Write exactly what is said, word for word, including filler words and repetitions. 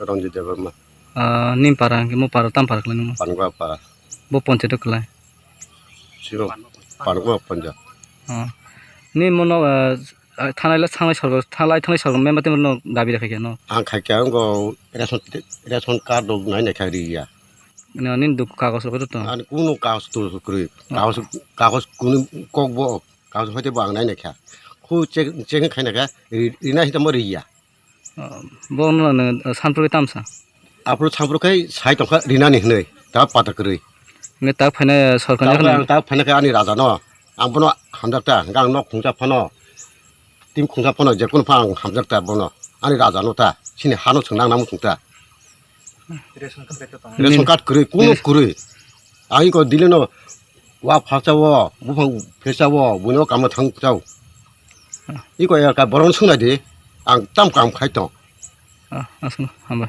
Ranjit Debbarma. Ah, nini para hwnkhe mo para tam para khlai nung? Pangua para. Bo ponchayat o khlai? Sino Pangua ponchayat. Ah. Nini mono, ah, thanai le thanai sorgo, thanai thanai sorgo member temo no dabi rwkha khe no? Ang khaikha wngkha ration, ration card rok nai nai kha riya. Nini duk kagos rok to? Ani kuno kagos to kwrwi. Ah. Kagos, kagos kunu kok bo, kagos hoite bo ang nai nai kha. Khu check, check khai nai kha, ri-, rina hita mo riya. Ah, bo no, no, sanpro khe tamsa? Aphuru sanpro khe sai tongkha rinani hinwi, ta pata kwrwi. Nge tak phaina sorkar ni. Tabuk ang tak phaina khe ani raja no, ang bono hamjak ta, hwnkhe ang nok khungsa phano, team khungsa phano, jekunu pha ang hamjak ta bono, ani raja no ta, chini hano chwng nang nang muchung ta. Ration card kwrwi, kuno kwrwi. Ang iko dili no wa phalsa wo, buphang phalsa wo, buino kamno thang chao. Iko ya ka boron sunai di, ang tam kam khai tong. Ah, aswk, hambai.